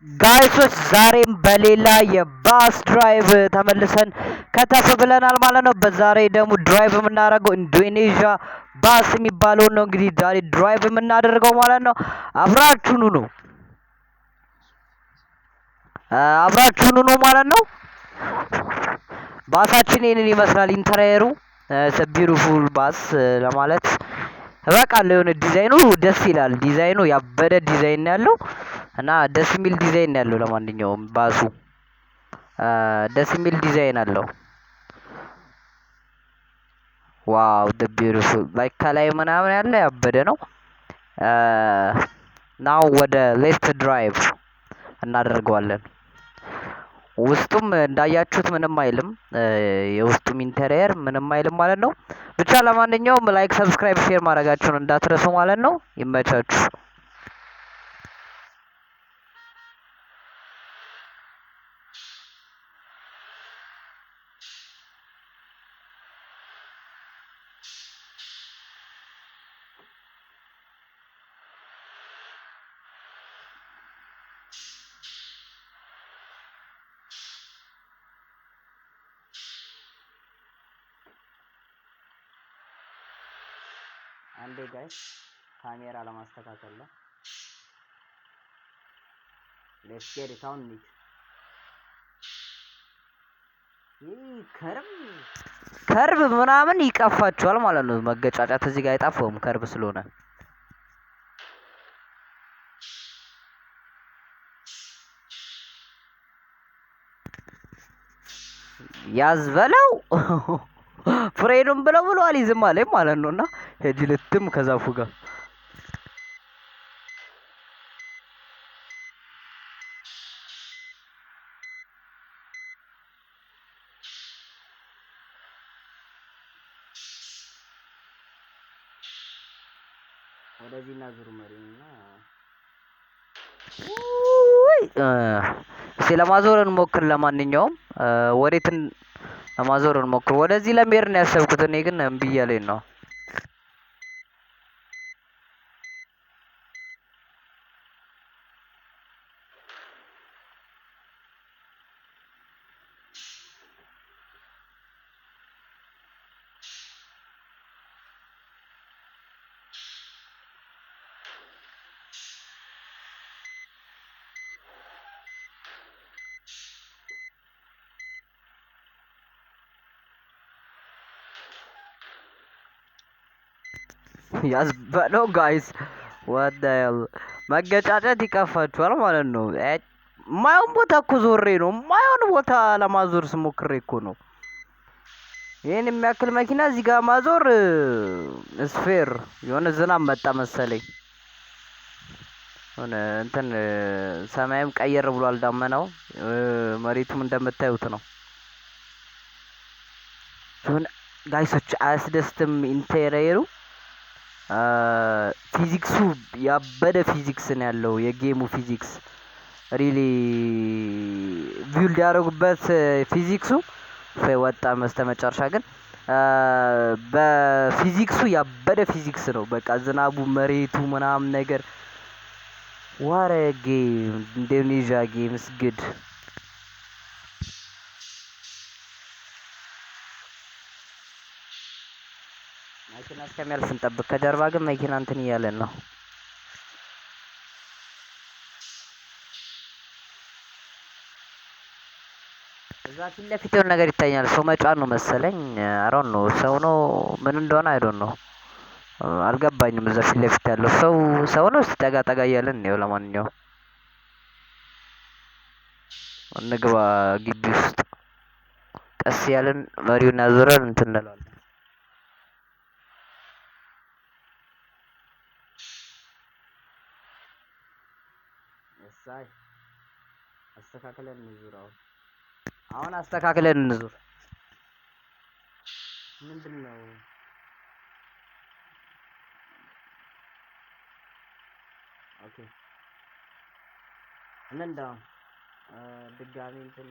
Guys ኦች፣ ዛሬም በሌላ የ bus drive ተመልሰን ከተፍ ብለናል ማለት ነው። በዛሬ ደግሞ drive የምናደርገው ኢንዶኔዥያ ባስ የሚባለውን ነው እንግዲህ ዛሬ drive የምናደርገው ማለት ነው። አብራችሁን ነው፣ አብራችሁን ነው ማለት ነው። ባሳችን ይህንን ይመስላል። Interior ኡ beautiful bus ለማለት እበቃለሁ። የሆነ ዲዛይኑ ደስ ይላል። ዲዛይኑ ያበደ ዲዛይን ነው ያለው እና ደስ የሚል ዲዛይን ነው ያለው። ለማንኛውም ባሱ ደስ የሚል ዲዛይን አለው። Wow, the beautiful, like ከላይ ምናምን ያለ ያበደ ነው። Now ወደ left drive እናደርገዋለን። ውስጡም እንዳያችሁት ምንም አይልም። የውስጡም interior ምንም አይልም ማለት ነው። ብቻ ለማንኛውም like፣ subscribe፣ share ማድረጋችሁን እንዳትረሱ ማለት ነው። ይመቻችሁ። አንዴ guys፣ ካሜራ ለማስተካከል ነው። Let's get it። አሁን እንሂድ። ይህ curve ምናምን ይቀፋችኋል ማለት ነው። መገጫጫት እዚህ ጋር አይጠፋውም curve ስለሆነ። ያዝ በለው፣ ፍሬኑን ብለው ብሎ አልይዝም አለኝ ማለት ነው። እና ሄጂ ልትም ከዛፉ ጋር። ወደዚህ እና ዙሩ መሪውና እስኪ ለማዞር እንሞክር። ለማንኛውም ወዴትን ለማዞር እንሞክር። ወደዚህ ለመሄድ ነው ያሰብኩት፣ እኔ ግን እምቢ እያለኝ ነው። ያዝ በለው guys፣ what the hell፣ መገጫጨት ይቀፋችኋል ማለት ነው። ማየውን ቦታ እኮ ዞሬ ነው፣ ማየውን ቦታ ለማዞር ስሞክሬ እኮ ነው። ይህን የሚያክል መኪና እዚህ ጋር ማዞር ስፌር። የሆነ ዝናብ መጣ መሰለኝ። የሆነ እንትን ሰማይም ቀየር ብሏል ዳመናው፣ መሬቱም እንደምታዩት ነው። የሆነ guys ኦች አያስደስትም interior ኡ? ፊዚክሱ ያበደ ፊዚክስ ነው ያለው። የ game ኡ ፊዚክስ really build ያደረጉበት ፊዚክሱ ወጣ መስተመጨረሻ ግን በፊዚክሱ ያበደ ፊዚክስ ነው። በቃ ዝናቡ፣ መሬቱ ምናምን ነገር። What a game! ኢንዶኔዥያ games good። መኪና እስከሚያልፍ እንጠብቅ። ከጀርባ ግን መኪና እንትን እያለን ነው። እዛ ፊት ለፊት የሆነ ነገር ይታየኛል። ሰው መጫን ነው መሰለኝ። I don't know፣ ሰው ነው ምን እንደሆነ I don't know፣ አልገባኝም። እዛ ፊት ለፊት ያለው ሰው ሰው ነው። እስቲ ጠጋ ጠጋ እያለን እንየው። ለማንኛውም እንግባ ግቢ ውስጥ፣ ቀስ ያለን መሪውን አዙረን እንትን እንለዋለን። እሳይ፣ አስተካክለን እንዙር። አሁን አስተካክለን እንዙር። ምንድን ነው? Okay፣ እንንዳ፣ ድጋሚ እንትን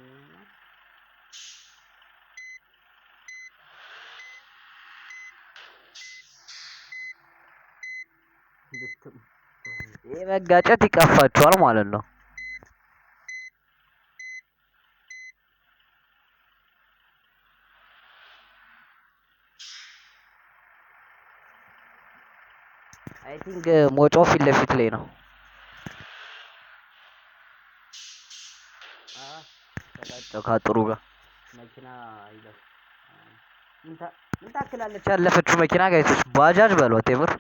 ይህ መጋጨት ይቀፋችኋል ማለት ነው። I think መውጫው ፊት ለፊት ላይ ነው። ተጋጨው ከአጥሩ ጋር መኪና ይለፍ። ምን ታክላለች ያለፈችው መኪና guys ኦች? ባጃጅ በሏት የምር።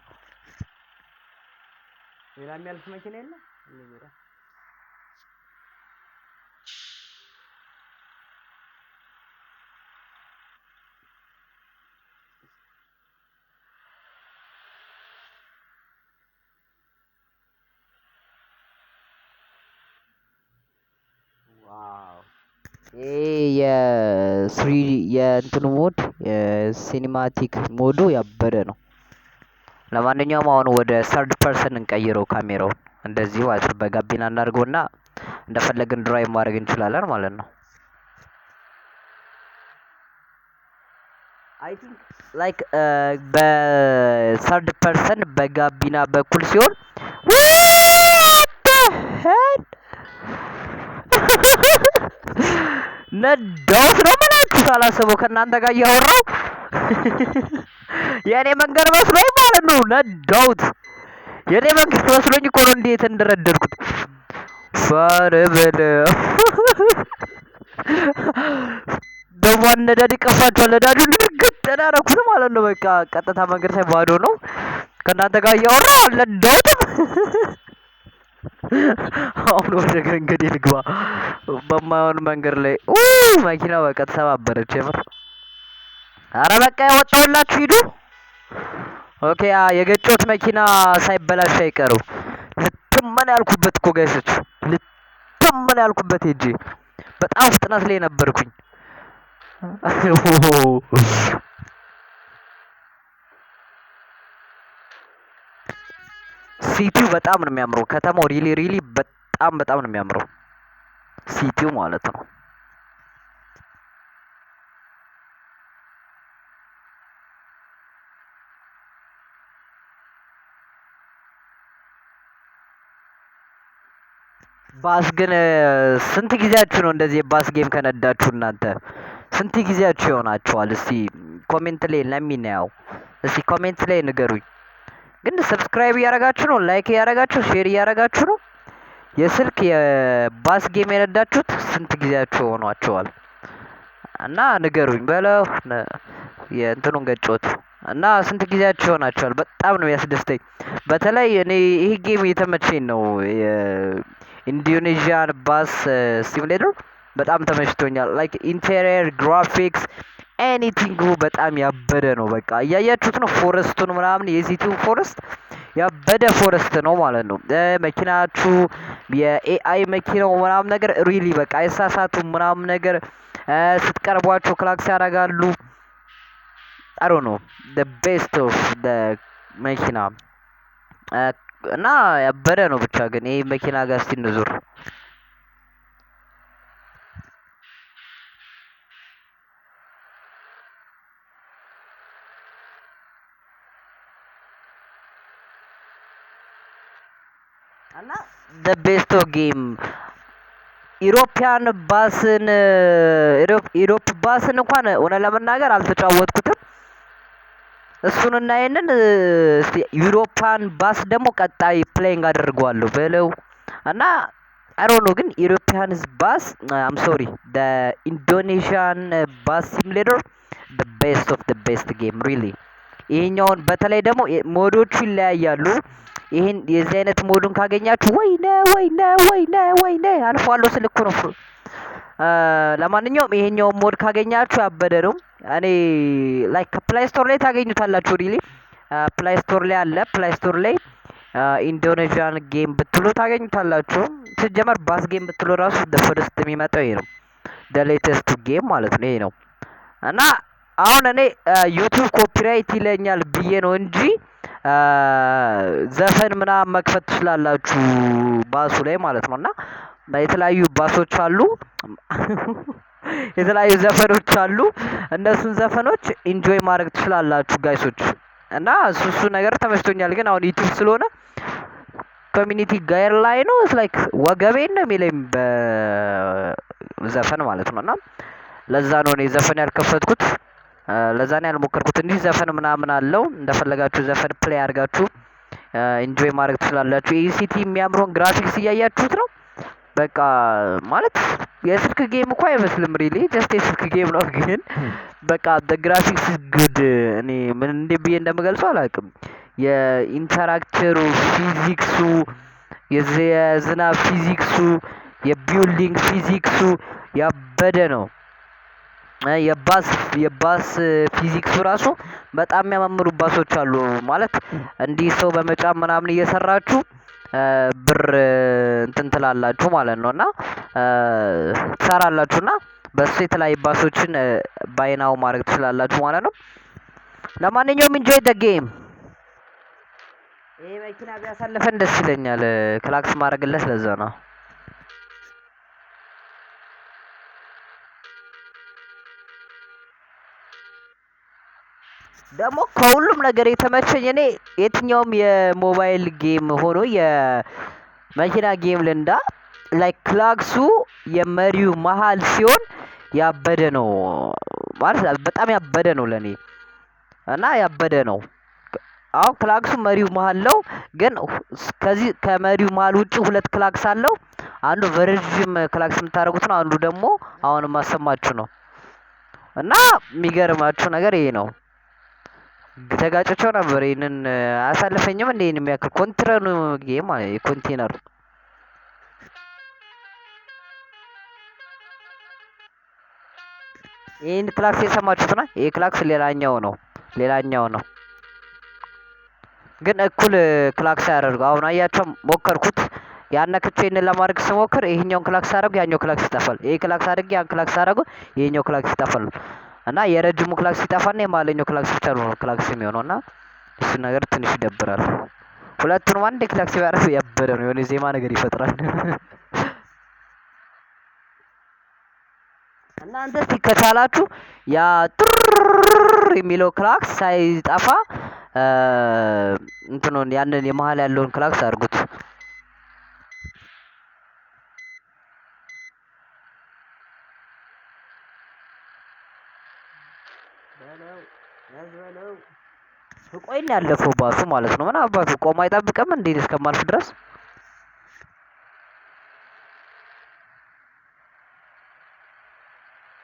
ሌላ የሚያልፍ መኪና የለም። እንዙራ። Wow፣ ይሄ የ 3D የእንትኑ mode፣ የ cinematic mode ኡ ያበደ ነው። ለማንኛውም አሁን ወደ third person እንቀይረው ካሜራውን፣ እንደዚህ ማለት ነው። በጋቢና እናድርገውና እንደፈለግን drive ማድረግ እንችላለን ማለት ነው። I think like በ third person በጋቢና በኩል ሲሆን፣ what the hell፣ ነዳሁት ነው የምላችሁ ሳላስበው፣ ከእናንተ ጋር እያወራሁ የእኔ መንገድ መስሎኝ ማለት ነው። ነዳሁት። የእኔ መንገድ መስሎኝ እኮ ነው እንዴት እንደረደርኩት። ፋረ በለው፣ ደግሞ አነዳድ ይቀፋቸዋል። ነዳጁን እርግጥ ያደረኩት ማለት ነው። በቃ ቀጥታ መንገድ ሳይ ባዶ ነው። ከእናንተ ጋር እያወራሁ አልነዳሁትም። አሁን ወደ መንገዴ ልግባ። በማይሆን መንገድ ላይ መኪና በቃ ተሰባበረች። የምር፣ አረ በቃ ያወጣሁላችሁ ሂዱ። Okay፣ የገጨሁት መኪና ሳይበላሽ አይቀሩ። ልትመን ያልኩበት እኮ guys ኦች፣ ልትመን ያልኩበት ሄጄ በጣም ፍጥነት ላይ ነበርኩኝ። City ው በጣም ነው የሚያምረው። ከተማው really really በጣም በጣም ነው የሚያምረው city ው ማለት ነው። ባስ ግን ስንት ጊዜያችሁ ነው እንደዚህ የ bus game ከነዳችሁ እናንተ? ስንት ጊዜያችሁ ይሆናችኋል? እስቲ comment ላይ ለሚናየው እስቲ comment ላይ ንገሩኝ። ግን subscribe እያደረጋችሁ ነው፣ like እያደረጋችሁ፣ share እያደረጋችሁ ነው። የስልክ የ bus game የነዳችሁት ስንት ጊዜያችሁ ሆኗችኋል? እና ንገሩኝ በለው። የእንትኑን ገጮት እና ስንት ጊዜያችሁ ይሆናችኋል? በጣም ነው የሚያስደስተኝ። በተለይ እኔ ይህ game እየተመቸኝ ነው። የ Indonesian Bus Simulator በጣም ተመችቶኛል። Like interior፣ graphics፣ anything ኡ በጣም ያበደ ነው። በቃ እያያችሁት ነው forest ኡን ምናምን፣ የ city ው forest ያበደ forest ነው ማለት ነው። መኪናችሁ የ AI መኪናው ምናምን ነገር really በቃ አይሳሳቱም ምናምን ነገር፣ ስትቀርቧቸው ክላክስ ያደርጋሉ። I don't know, the best of the መኪና እና ያበደ ነው። ብቻ ግን ይሄ መኪና ጋር እስቲ እንዙር። እና the best of game European bus ን፣ Europe ባስን እንኳን እውነት ለመናገር አልተጫወትኩትም። እሱን እና ይሄንን እስቲ European bus ደግሞ ቀጣይ playing አደርገዋለሁ በለው። እና I don't know፣ ግን European bus፣ I'm sorry, the Indonesian Bus Simulator, the best of the best game really። ይሄኛውን በተለይ ደግሞ mode ኦቹ ይለያያሉ። ይሄን የዚህ አይነት mode ኡን ካገኛችሁ፣ ወይኔ ወይኔ ወይኔ ወይኔ፣ አልፏለሁ ስል እኮ ነው። ለማንኛውም ይሄኛውን mode ካገኛችሁ ያበደ ነው። እኔ like ከ Play Store ላይ ታገኙታላችሁ። Really Play Store ላይ አለ። Play Store ላይ Indonesian game ብትሉ ታገኙታላችሁ። ሲጀመር bus game ብትሉ ራሱ the first የሚመጣው ይሄ ነው። The latest game ማለት ነው ይሄ ነው። እና አሁን እኔ YouTube copyright ይለኛል ብዬ ነው እንጂ ዘፈን ምናምን መክፈት ትችላላችሁ ባሱ ላይ ማለት ነው። እና የተለያዩ ባሶች አሉ፣ የተለያዩ ዘፈኖች አሉ። እነሱን ዘፈኖች enjoy ማድረግ ትችላላችሁ guys ኦች። እና እሱ እሱ ነገር ተመችቶኛል። ግን አሁን YouTube ስለሆነ community guideline ነው like ወገቤን ነው የሚለኝ በዘፈን ማለት ነው። እና ለዛ ነው እኔ ዘፈን ያልከፈትኩት፣ ለዛ ነው ያልሞከርኩት እንጂ ዘፈን ምናምን አለው። እንደፈለጋችሁ ዘፈን play አድርጋችሁ Enjoy ማድረግ ትችላላችሁ። ይህ city የሚያምረውን ግራፊክስ እያያችሁት ነው። በቃ ማለት የስልክ game እኮ አይመስልም፣ really just የስልክ game ነው፣ ግን በቃ graphics good። እኔ ምን እንዴ ብዬ እንደምገልጸው አላውቅም። የ interactor ኡ ፊዚክሱ፣ የዝናብ ፊዚክሱ፣ የ building ፊዚክሱ ያበደ ነው። የ bus ፊዚክሱ ራሱ በጣም የሚያማምሩ ባሶች አሉ። ማለት እንዲህ ሰው በመጫን ምናምን እየሰራችሁ ብር እንትን ትላላችሁ ማለት ነው እና ትሰራላችሁ እና በሱ የተለያዩ ባሶችን buy now ማድረግ ትችላላችሁ ማለት ነው። ለማንኛውም enjoy the game። ይሄ መኪና ቢያሳልፈን ደስ ይለኛል። ክላክስ ማድረግለት ለዛ ነው። ደግሞ ከሁሉም ነገር የተመቸኝ እኔ የትኛውም የሞባይል game ሆኖ የመኪና game ልንዳ like ክላክሱ የመሪው መሀል ሲሆን ያበደ ነው ማለት፣ በጣም ያበደ ነው ለኔ እና ያበደ ነው። አሁን ክላክሱ መሪው መሀል ነው፣ ግን ከዚህ ከመሪው መሀል ውጭ ሁለት ክላክስ አለው። አንዱ በረዥም ክላክስ የምታደርጉት ነው፣ አንዱ ደግሞ አሁን የማሰማችሁ ነው። እና የሚገርማችሁ ነገር ይሄ ነው። ተጋጭቸው ነበር። ይሄንን አያሳልፈኝም እንዴ? ይሄን የሚያክል ኮንትረኑ game ማለት ኮንቴነሩ። ይህን ክላክስ የሰማችሁት ነው። ይሄ ክላክስ ሌላኛው ነው፣ ሌላኛው ነው። ግን እኩል ክላክስ አያደርጉ። አሁን አያቸው ሞከርኩት። ያን ነክቼ ይሄንን ለማድረግ ስሞክር ይሄኛውን ክላክስ አደረጉ፣ ያኛው ክላክስ ይጠፋል። ይሄ ክላክስ አድርጌ ያን ክላክስ አደረጉ፣ ይሄኛው ክላክስ ይጠፋል። እና የረጅሙ ክላክስ ይጠፋና የመሀለኛው ክላክስ ብቻ ነው ክላክስ የሚሆነው እና እሱ ነገር ትንሽ ይደብራል። ሁለቱንም አንድ ክላክስ ቢያደርግ ያበደ ነው፣ የሆነ ዜማ ነገር ይፈጥራል። እናንተ እስቲ ከቻላችሁ ያ ጥር የሚለው ክላክስ ሳይጠፋ እንትኑን ያንን የመሀል ያለውን ክላክስ አድርጉት። ቆይን ያለፈው ባሱ ማለት ነው። ምን አባቱ ቆሞ አይጠብቅም እንዴ እስከማልፍ ድረስ?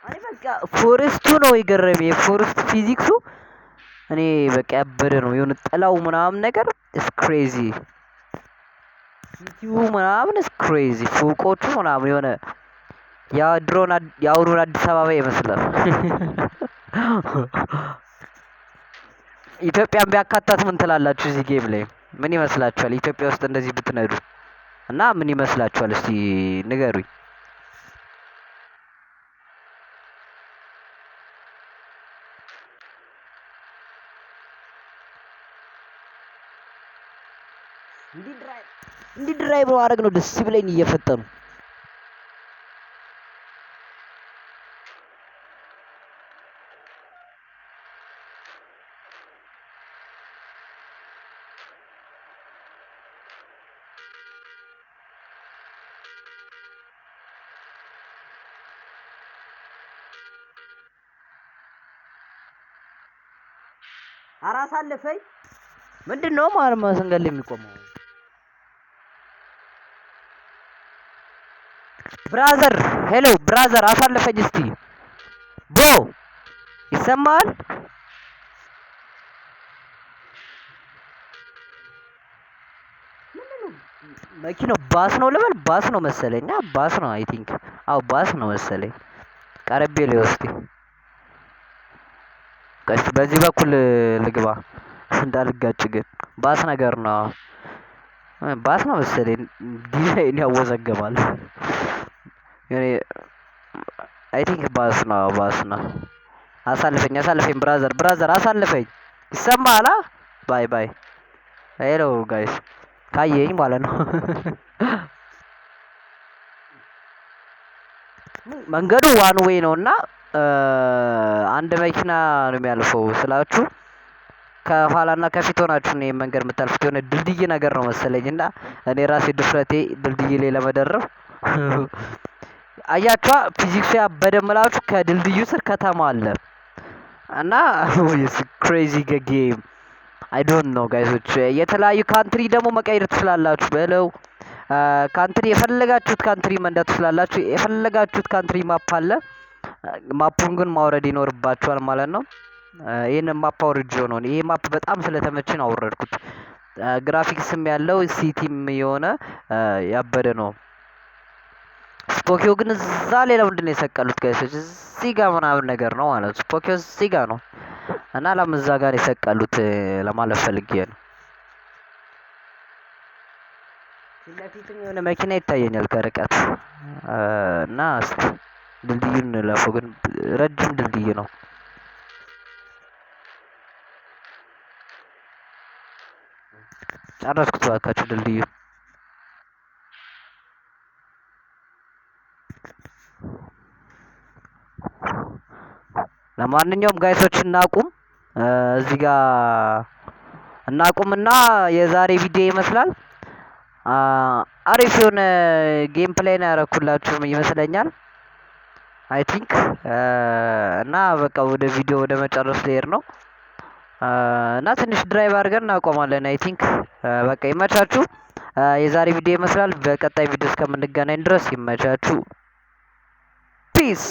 እኔ በቃ forest ኡ ነው የገረመኝ። የ forest ፊዚክሱ እኔ በቃ ያበደ ነው። የሆነ ጥላው ምናምን ነገር is crazy። City ው ምናምን is crazy። ፎቆቹ ምናምን የሆነ የድሮን የአሁኑን አዲስ አበባ ይመስላል። ኢትዮጵያን ቢያካታት ምን ትላላችሁ? እዚህ game ላይ ምን ይመስላችኋል? ኢትዮጵያ ውስጥ እንደዚህ ብትነዱ እና ምን ይመስላችኋል? እስቲ ንገሩኝ። እንዲህ drive ማድረግ ነው ደስ ብለኝ እየፈጠኑ። ኧረ አሳልፈኝ። ምንድን ነው መሀል መንገድ ላይ የሚቆመው? Brother, hello brother፣ አሳልፈኝ እስቲ bro፣ ይሰማል? መኪናው ባስ ነው ልበል? ባስ ነው መሰለኝ። ባስ ነው I think። አዎ ባስ ነው መሰለኝ። ቀረቤ ሊወስድ ቀስ በዚህ በኩል ልግባ እንዳልጋጭ ግን ባስ ነገር ነው። ባስ ነው መሰለኝ። ዲዛይን ያወዘግባል። I think ባስ ነው፣ ባስ ነው። አሳልፈኝ፣ አሳልፈኝ brother፣ brother አሳልፈኝ። ይሰማሃል? Bye bye። Hello guys፣ ካየኝ ማለት ነው። መንገዱ one way ነው እና አንድ መኪና ነው የሚያልፈው ስላችሁ ከኋላና ከፊት ሆናችሁ ነው ይሄን መንገድ የምታልፉት። የሆነ ድልድይ ነገር ነው መሰለኝ እና እኔ ራሴ ድፍረቴ ድልድይ ላይ ለመደረብ። አያችኋ፣ ፊዚክሱ ያበደ ምላችሁ ከድልድዩ ስር ከተማ አለ እና crazy game። I don't know guys ኦች። የተለያዩ country ደግሞ መቀየር ትችላላችሁ በለው። Country የፈለጋችሁት country መንዳት ትችላላችሁ። የፈለጋችሁት country map አለ። Map ኡን ግን ማውረድ ይኖርባችኋል ማለት ነው። ይህንን map አውርጄው ነው። ይሄ map በጣም ስለተመቸኝ አወረድኩት። ግራፊክስም ያለው city ም የሆነ ያበደ ነው። ስፖኪዮ ግን እዛ ሌላ ምንድን ነው የሰቀሉት guys ኦች? እዚህ ጋር ምናምን ነገር ነው ማለት ነው። ስፖኪዮ እዚህ ጋር ነው እና ላም እዛ ጋር የሰቀሉት ለማለት ፈልጌ ነው። ፊት ለፊትም የሆነ መኪና ይታየኛል ከርቀት። እና እስቲ ድልድዩን እንለፈው፣ ግን ረጅም ድልድይ ነው። ጨረስኩት እባካችሁ ድልድዩ። ለማንኛውም guys ኦች እናቁም፣ እዚህ ጋር እናቁምና የዛሬ ቪዲዮ ይመስላል። አሪፍ የሆነ gameplay ነው ያረኩላችሁ ይመስለኛል። I think እና በቃ ወደ ቪዲዮ ወደ መጨረስ ልሄድ ነው። እና ትንሽ drive አድርገን እናቆማለን። I think በቃ ይመቻችሁ። የዛሬ ቪዲዮ ይመስላል። በቀጣይ ቪዲዮ እስከምንገናኝ ድረስ ይመቻችሁ። Peace።